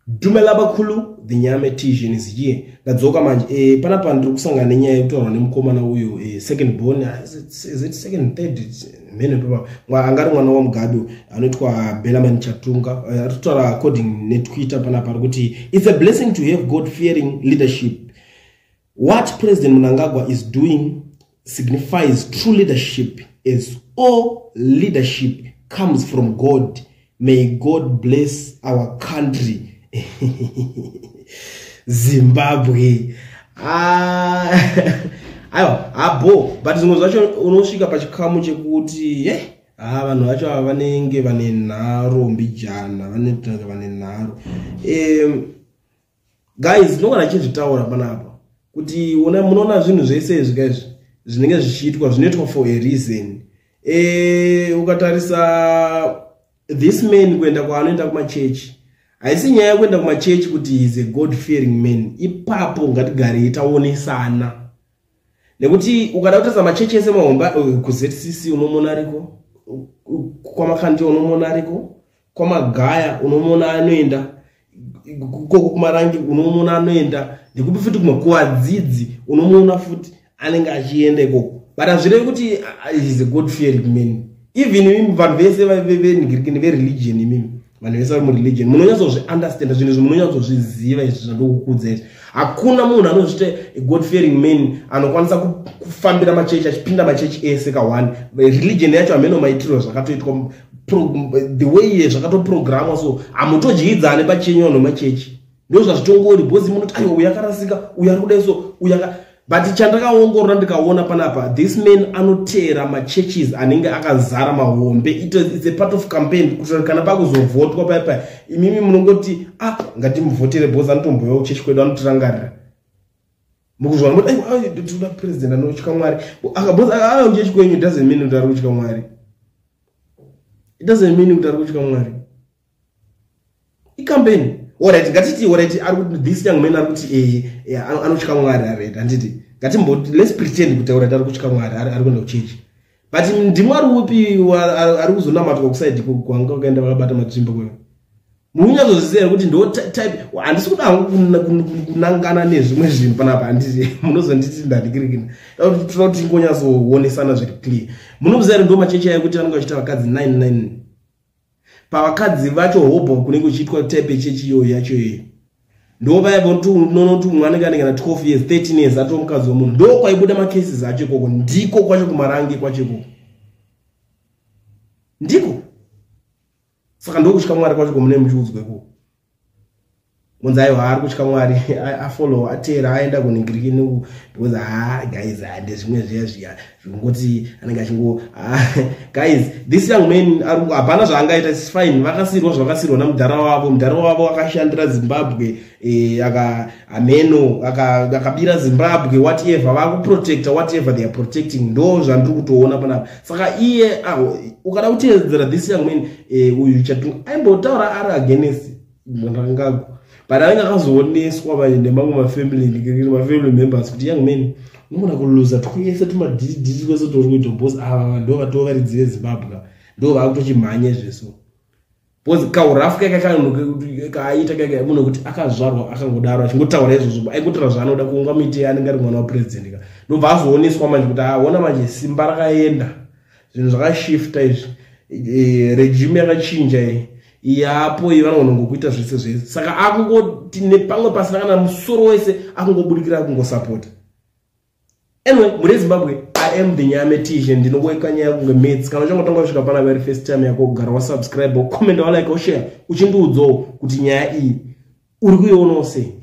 Dumela bakhulu, the Nyame Tision is here. Ndadzoka manje. Panapa ndiri kusangana nenyaya yekutaurwa nemukomana uyu, second born, is it second, third, mhene papa angari mwana waMugabe anoitwa Belaman Chatunga. Ari kutaura according neTwitter panapa, ari kuti it's a blessing to have God fearing leadership. What President Mnangagwa is doing signifies true leadership, as all leadership comes from God. May God bless our country, Zimbabwe. Ah, aiwa, habo, but zvimwe zvacho unosvika pachikamu chekuti ye ha, vanhu vacho ava vanenge vane nharo mbijana, vanenge vane nharo. Guys, ndinogona chizvitaura panapa kuti munoona zvinhu zvese izvi kaizvi zvinenge zvichiitwa, zvinoitwa for a reason. Ukatarisa this man kuenda kwaanoenda kumachechi, haisi nyaya yekuenda kumachechi kuti is a God fearing man. Ipapo ngatigarei taonesana, nekuti ukada kutarisa machechi ese mahomba, kuZCC unomuona ariko, kwaMakandiwa unomuona ariko, kwaMagaya unomuona anoenda koko, kuMarangi unomuona anoenda, ndekupi futi, kuVadzidzi unomuona futi anenge achienda ikoko. But hazvirevi kuti is a God fearing man. Even imimi vanhu vese venhingirikini, vereligion, imimi vanhu vese vari mureligion munonyatsozviunderstanda zvinhu izvi, munonyatsozviziva izvi zvandokukudza izvi. Hakuna munhu anozvita God fearing man anokwanisa kufambira machechi, achipinda machechi ese ka1. Religion yacho hameno maitirwo zvakatoitwa, the way zvakatoprogramwa, so hamutodyidzane pachenyu vanhu vemachechi. Ndo zvazvitongori, because munoti aiwa, uyu akarasika, uyu ari kudai, so uyu aka. But chandakaongorora ndikaona panapa, this man anoteera machurches anenge akazara mahombe. It's a part of campaign kuti kana pakuzovhotwa paya paya, imimi munongoti, "Ah, ngatimuvhotere because anotomboyawo chechi kwedu, anotirangarira." Mukuzvona muti, "Aiwa, tinoda president anotya Mwari." Because akauya kuchechi kwenyu, it doesn't mean kuti ari kutya Mwari. It doesn't mean kuti ari kutya Mwari. Icampaign. Alright, ngatiti alright, ari kuti this young man ari kuti anotya Mwari. Alright, handiti ngatimboti, let's pretend kuti alright, ari kutya Mwari, ari kuenda kuchechi. But ndimwari upi ari kuzonamatwa kuside kwanga wakaenda vakabata matsvimbo kweyo? Munonyatsoziziva kuti ndo type. Handisi kuda hangu kunangana nezvimwe zvinhu panapa, handiti munozonditi ndandikirikina. Toda kuti tingonyatsoonesana zviri clear. Munoziva here ndo machechi ayo kuti vanenge vachiita vakadzi 99? Pavakadzi vacho hobho kunenge kuchiitwa type yechechi iyoyo yacho iyoyo. Ndo vaya unonoti umwe anenge anenge na 12 years, 13 years, atoo mukadzi wemunhu. Ndo kwaibuda macases acho ikoko, ndiko kwacho kuMarange kwacho ikoko ndiko. Saka ndokutya Mwari kwacho kwamune muchiudzwa ikoko, munzi aiwa, ari kutya Mwari, afollow, ateera, aenda kuningirikini, because ha, guys, ndezvimwe zviya zviya zvingoti anenge achingo. Guys, this young man hapana zvaangaita. It's fine, vakasirwa zvakasirwa namudhara wavo. Mudhara wavo akashandira Zimbabwe, aka hameno akabira Zimbabwe, whatever. Vakuprotecta whatever they are protecting, ndo zvandiri kutoona panapa. Saka iye, ukada kuteedzera this young man, uyu Chatunga, aimbotaura ari against Mnangagwa, but anenge akazooneswa manje nemamwe mafamily members kuti, "Young man, unogona kuluza twese tumadhidhidi twese tori kuita, because ava ndo vatova varidzi veZimbabwe, ndo vakutochimhanya izveso." Because kaurafu kaka kanhu kaaita kaka, munhu kuti akazvarwa akangodaro achingotaura izvozvo, aingotaura zvaanoda kuunga muite, anenge ari mwana wapurezidendi ka. Ndobva azooneswa manje kuti aona manje simba rakaenda, zvinhu zvakashifta izvi, regime yakachinja iyi yapo iyi, vanogona ngokuita zvese zvese. Saka akungoti nepamwe pasina kana musoro wese, akungobudikira, akungosapota. Anyway, muri Zimbabwe, I am the Nyame Tishe, ndinoweka nyaya kunge maths. Kana uchangotanga kusvika pana very first time yako, kugara wasubscribe, ucomment, walike, ushare, uchindiudzawo kuti nyaya iyi uri kuionawo sei.